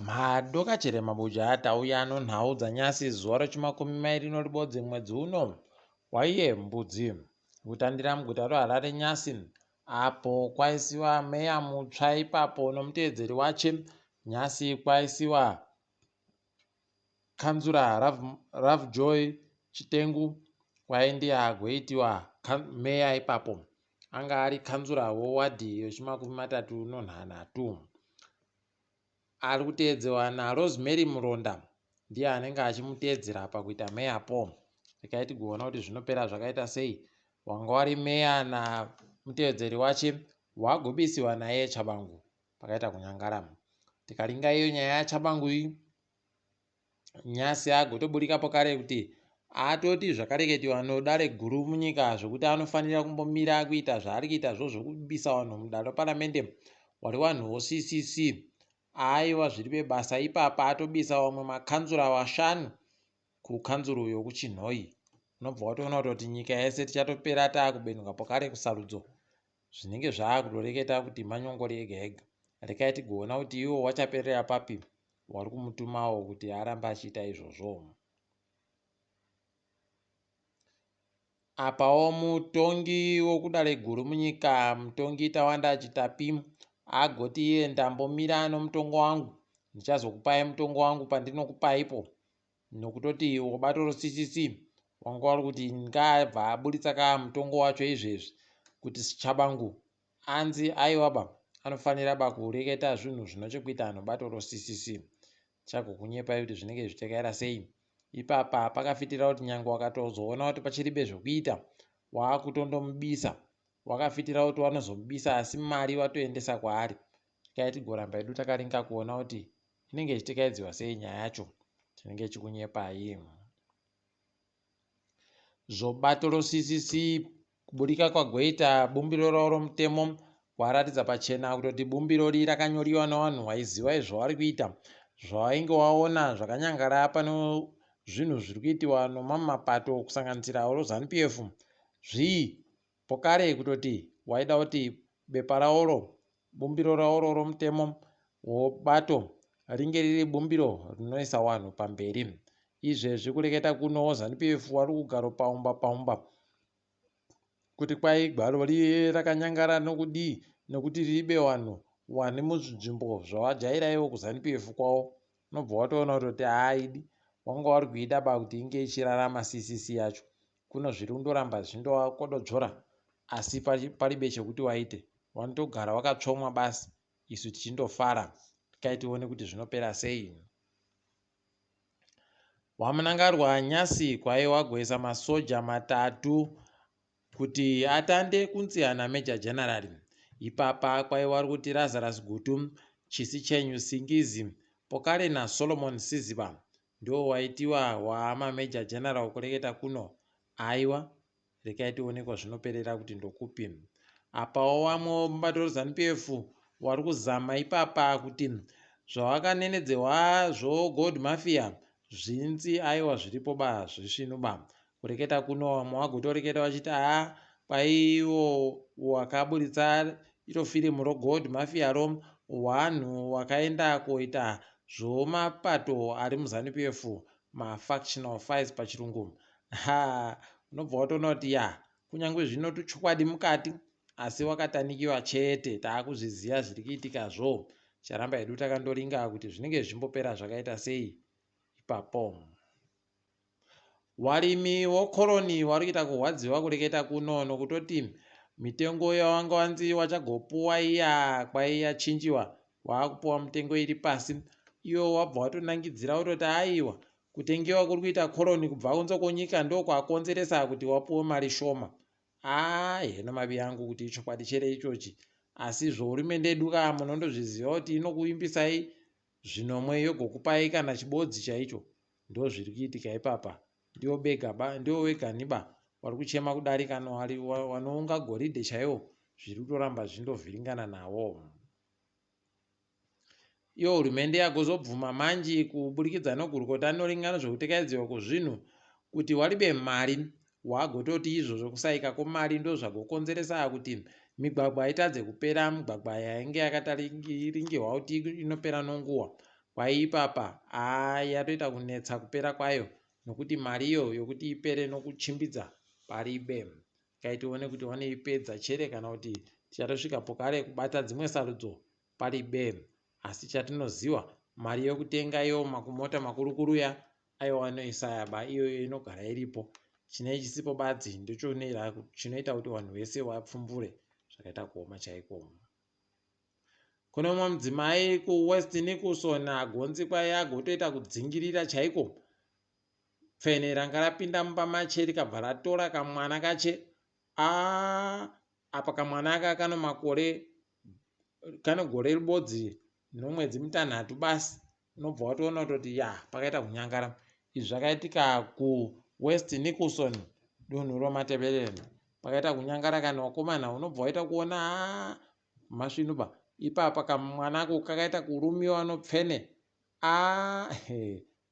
Madokachere mabuja tauya nonhau dzanyasi zuva rechimakumi mairi noribodzi mwedzi uno waiye mbudzi kutandira muguta roHarare nyasi apo kwaisiwa meya mutsva ipapo nomuteedzeri wache nyasi kwaisiwa kanzura Lovejoy Chitengu kwaindiye agoitiwa meya ipapo anga ari kanzura wewadhi yechimakumi matatu nonhanhatu. Ari kuteedzewa naRosemary Muronda ndiye anenge achimuteedzera pakuita meya po. Regai tigoona kuti zvinopera zvakaita sei. Wanga wari meya namuteedzeri wache wagobisiwa naiye Tshabangu pakaita kunyangara. Tikaringa iyo nyaya yaTshabangu iyi Nyasi agotoburikapo kare kuti atoti zvakareketiwa nodare guru munyika zvekuti anofanira kumbomira kuita zvaari kuita zvo zvekubisa vanhu mudare reparamende wari vanhu voCCC aiwa zviri bebasa ipapa atobisa vamwe makanzura vashanu kukanzuru yokuChinhoyi unobva watoona kutoti nyika yese tichatopera taakubenduka pokare kusarudzo zvinenge zvaakutoreketa kuti manyongori ega ega rekai tigoona kuti iwo wachaperera papi wari kumutumawo kuti arambe achiita izvozvo. Apawo mutongi wokudare guru munyika, mutongi Tawanda Chitapi, agoti iye ndambomira nomutongo wangu, ndichazokupai mutongo wangu pandinokupaipo nokutoti wabato roCCC wanga wari kuti ngaabva aburitsa ka mutongo wacho izvezvi kuti Tshabangu Anzi aiwa ba anofanira ba kureketa zvinhu zvinochekuita nobato roCCC. Chagokunyepai kuti zvinenge zvichitekaira sei. Ipapa pakafitira kuti nyange wakatozoona kuti pachiribe zvekuita waakutondomubisa. Wakafitira kuti wanozomubisa asi mari watoendesa kwaari. Tikai tigoramba hedu takaringa kuona kuti inenge ichitekaidziwa sei nyaya yacho. Tinenge tichikunyepai. Zvobato roCCC kuburika kwagoita bumbiro ravo romutemo kwaratidza pachena kutoti bumbiro ri rakanyoriwa nevanhu vaiziva izvo vari kuita zvavainge waona zvakanyangara pano zvinhu zviri kuitiwa nomamwe mapato kusanganisira roZanu PF zvii Pokare kutoti waida kuti bepa raworo, bumbiro raworo romutemo wobato ringe riri bumbiro rinoisa wanhu pamberi. Izvezvi kureketa kuno Zanu PF wari kugaro paumba paumba kuti kwai gwaro riye rakanyangara nokudii nokuti riribe wanhu wani muzvinzvimbo zvawajaira iwo kuZanu PF kwawo unobva watoona kutoti haaidi wanga wari kuida ba kuti inge ichirarama CCC yacho Kuno zviri kundoramba zvichindovakododzvora asi paribe chekuti waite. Wanotogara wakatsvomwa basi isu tichindofara tikai tione kuti zvinopera sei. WaMnangarwa nyasi kwaye wagoisa masoja matatu kuti atande kunzi ana Major General. Ipapa kwaye wari kuti Lazarus Gutu, Chisi Chenyu Singizi, Pokale naSolomon Siziba Ndiwo waitiwa waama Major General kureketa kuno aiwa rekai tione kwazvinoperera kuti ndokupi. Apawo wamwe wemubato reZanu PF wari kuzama ipapa kuti zvawakanenedzewa zvo Gold Mafia zvinzi aiwa zviripo ba zvisvinu ba. Kureketa kuno vamwe vagotoreketa vachiti haa kwaiwo wakaburitsa iro firimu roGold Mafia ro wanhu wakaenda koita zvomapato ari muZanu PF mafactional fights pachirungu ha unobva watoona kuti ya kunyange zvino tuchokwadi mukati asi wakatanikiwa chete taakuzviziva zviri kuitikazvo charamba hedu takandoringa kuti zvinenge zvichimbopera zvakaita sei ipapo. Warimi wokoroni wari kuita kurwadziwa kureketa kuno nokutoti mitengo yawanga wanzi wachagopuwa iya kwai yachinjiwa waakupuwa mutengo iri pasi iwo wabva watonangidzira wototi aiwa kutengewa kuri kuita koroni kubva kunze kwonyika ndokwakonzeresa kuti wapuwe mari shoma aa heno mavi angu kuti ichokwadi chere ichochi asi zvohurumende yedu ka munondozviziva kuti inokuvimbisai zvinomwe yogokupai kana chibodzi chaicho Ndozviri kuitika ipapa ndiwo bega ba ndiwo wegani ba wari kuchema kudarika wanounga goridhe chaiwo zviri kutoramba zvindovhiringana nawo. Iyo hurumende yagozobvuma manji kuburikidza nogurukota rinoringa nezvekutekaidziwa kwezvinhu kuti waribe mari wagototi izvozvo kusaika kwemari ndozvagokonzeresa kuti migwagwa itadze kupera migwagwa yainge yakataringirwa kuti inopera nonguwa. Kwai ipapa haa yatoita kunetsa kupera kwayo nokuti mari iyo yokuti ipere nokuchimbidza paribe. Regai tione kuti vanoipedza chere kana kuti tichatosvika pokare kubata dzimwe sarudzo paribe. Asi chatinoziva mari yokutenga iyo makumota makurukuru ya aiwa vanoisaya ba iyoyo inogara iripo. Chinee chisipo badzi ndochinoita kuti vanhu vese vapfumbure zvakaita kuoma chaiko. Kune mumwe mudzimai kuWest Nicholson agonzi kwai agotoita kudzingirira chaiko pfene ranga rapinda mumba mache rikabva ratora kamwana kache aa apa kamwana aka kano makore kane gore ribodzi nomwedzi mitanhatu basi unobva watoona kutoti ya pakaita kunyangara izvi zvakaitika kuWest Nicholson dunhu roMatebeleland pakaita kunyangara kana wakomana unobva waita kuona haa masvinu pa ipapa kamwana ako kakaita kurumiwa nopfene a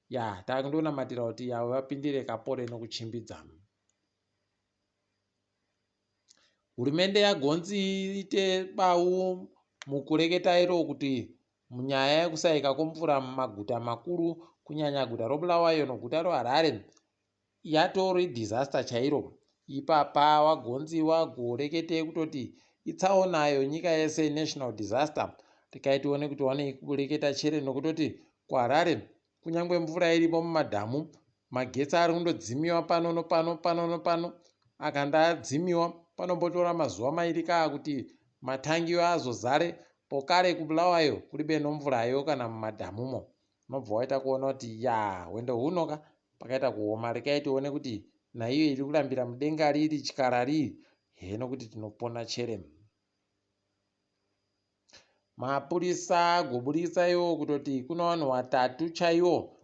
ya takundonamatira kuti yavo vapindire kapore nokuchimbidza. Hurumende yagonzi ite bau mukureketa iro kuti munyaya yekusaika kwemvura mumaguta makuru kunyanya guta roBulawayo noguta roHarare yatori disaster chairo ipapa wagonzi wagorekete kutoti itsaona yonyika yese national disaster tikai tione kuti wanoikureketa chere nokutoti kuHarare kunyange mvura irimo mumadhamu magetsi ari kundodzimiwa pano nopano pano nopano akanda adzimiwa panombotora mazuva mairi kaa kuti matangiyo azozare pokare kuBulawayo kuribe nomvurayo kana mumadhamumo unobva waita kuona kuti ya hwendo huno ka pakaita kuoma rekai tione kuti naiyo iri kurambira mudenga riri chikara riri heno kuti tinopona chere. Mapurisa agoburitsa iwo kutoti kune vanhu vatatu chaiwo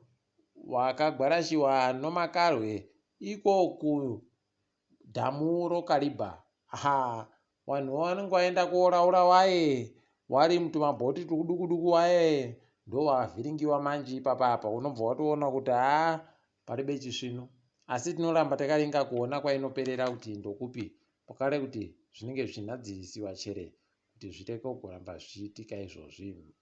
wakagwarashiwa nomakarwe iko kudhamu roKariba. Ha vanhu vanenge vaenda koraura waye wari mutumabhoti tuduku duku waye ndowavhiringiwa manji ipapa apa unobva watoona kuti haa paribe chisvinu asi tinoramba takaringa kuona kwainoperera kuti ndokupi pakare kuti zvinenge zvichinhadzirisiwa chere kuti zvireke kugoramba zvichiitika izvozvi.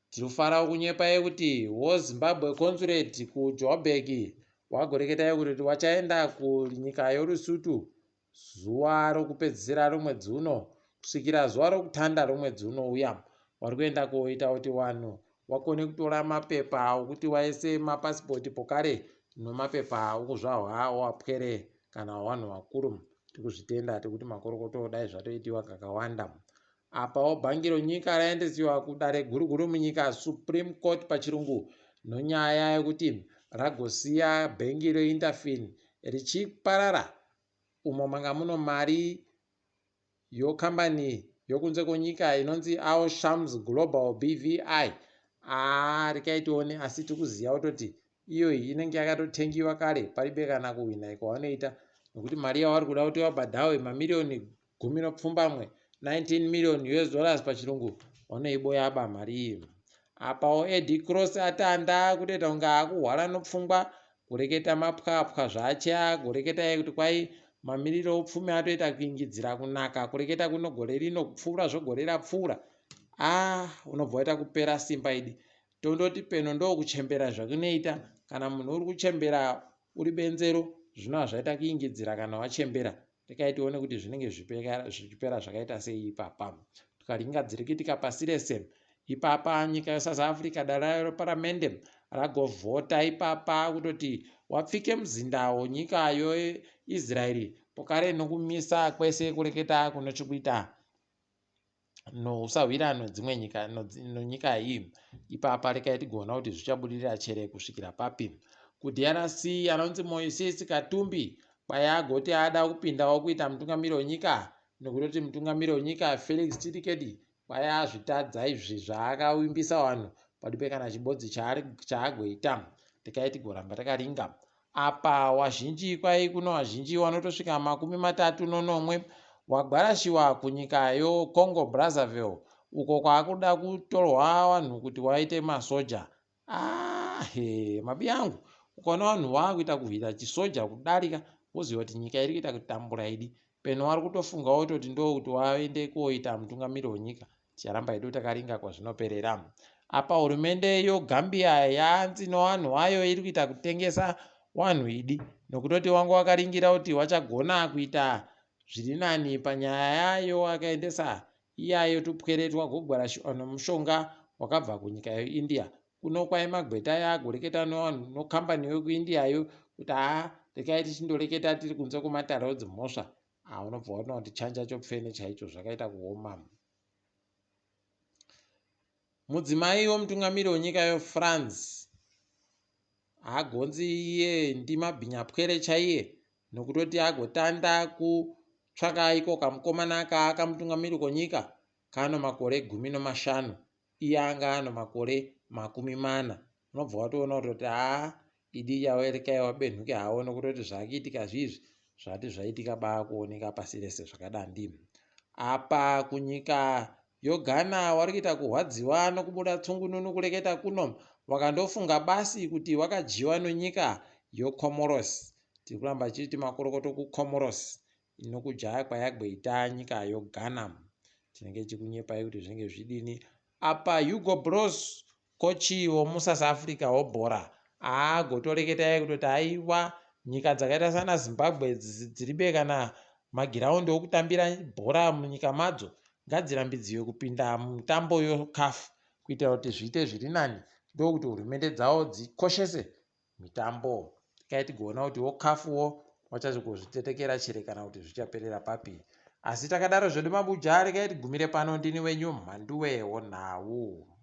Tirikufarawo kunyepa yekuti wo Zimbabwe Consulate kuJoburg wagoreketa yekuti wachaenda kunyika yoLesotho zuva rokupedzisira romwedzi uno kusvikira zuva rokutanda romwedzi unouya. Wari kuenda koita kuti vanhu wakone kutora mapepa okuti waise mapasipoti pokare nomapepa okuzvarwa wapwere kana wavanhu vakuru. Tikuzvitenda tikuti makorokoto dai zvatoitiwa kakawanda. Apawo bhangi ronyika raendesiwa kudare guru guru munyika Supreme Court pachirungu nonyaya yekuti ragosiya bhengi reInterfin richiparara umo manga muno mari yokambani yokunze kwenyika inonzi Al Shams Global BVI. Aa rekai tione asi tikuziva kutoti iyoyi inenge yakatotengiwa kare paribe kana kuhwina kwavanoita nokuti mari yavari kuda kuti vabhadhawe mamiriyoni 18, 19 million US dollars pachirungu vanoiboyaba mari iyi. Apawo Eddie Cross atanda kutoita kunge akuhwara nopfungwa kureketa mapwapwa zvache agoreketa iye kuti kwai mamiriro opfumi atoita kuingidzira kunaka kureketa kuno gore rino kupfuura zvogore rapfuura. Ah unobva waita kupera simba idi. Tondoti peno ndokuchembera zvakunoita kana munhu uri kuchembera uri benzero zvinova zvaita kuingidzira kana wachembera. Rekai tione kuti zvinenge zvichipera zvakaita sei ipapa. Tukaringa dzirikitika pasi rese. Ipapa nyika yeSouth Africa dare reparamende ragovhota ipapa kutoti wapfike muzinda wonyika yoIsraeri pokare nokumisa kwese kureketa kunochikuita nousahwira nodzimwe nyika nonyika iyi. Ipapa rekai tigoona kuti zvichabudirira chere kusvikira papi. KuDRC anonzi Moises Katumbi kwai agoti ada kupindawo kuita mutungamiri wenyika nokutoti mutungamiri wenyika Felix Tshisekedi kwai azvitadza izvi zvaakavimbisa vanhu padipe kana chibodzi chaagoita. Rekai tigoramba takaringa. Apa wazhinji kwai kuno wazhinji wanotosvika 37 wagwarashiwa kunyika yo Congo Brazzaville uko kwakuda kutorwa vanhu kuti waite masoja. Ah, he, mabi angu ukaona vanhu vakuita kuhwira chisoja kudarika woziva kuti nyika iri kuita kutambura idi. Peno wari kutofungawo kutoti ndokuti waende koita mutungamiri wenyika. Ticharamba hedu takaringa kwazvinoperera. Apa hurumende yoGambia yanzi nowanhu wayo iri kuita kutengesa wanhu idi nokutoti wanga wakaringira kuti wachagona kuita zviri nani panyaya yowakaendesa iyayo tupwere twagogwarashiwa nomushonga wakabva kunyika yeIndia. Kuno kwai magweta aya agoreketa nokambani yokuIndia yo kuti haa rekai tichindoreketa tiri kunze kwematare edzimhosva. Haa unobva waona kuti chanja chopfene chaicho zvakaita kuoma. Mudzimai wemutungamiri wenyika yeFrance haagonzi iye ndimabhinyapwere chaiye nokutoti agotanda kutsvaka iko kamukomana kaakamutungamiri kwenyika kano makore 15 iye anga ano makore 40. Unobva watoona kutoti haa idi yawerekai wabenhuke hawo nokutoti zvakuitika zviizvi zvati zvaitika baakuoneka pasi rese zvakadandi. Apa kunyika yoGhana wari kuita kurwadziwa nokubuda tsungununu kureketa kuno wakandofunga basi kuti wakadyiwa nonyika yoComoros. Tiri kuramba tichiti makorokoto kuComoros nokujaya kwayagweita nyika yoGhana. Tinenge tichikunyepai kuti zvinenge zvidini. Apa Hugo Broos kochi womuSouth Africa wobhora aagotoreketai kutoti aiwa nyika dzakaita sana Zimbabwe dziribe kana magiraundi okutambira bhora munyika madzo ngadzirambidziwe kupinda mumitambo yoCAF kuitira kuti zviite zviri nani ndokuti hurumende dzavo dzikoshese mitambo. Tikai tigoona kuti wo CAF wo vachazogozvitetekera chere kana kuti zvichaperera papi. Asi takadaro zvedu mabuja regai tigumire pano ndini wenyu Mhanduwe wonhau.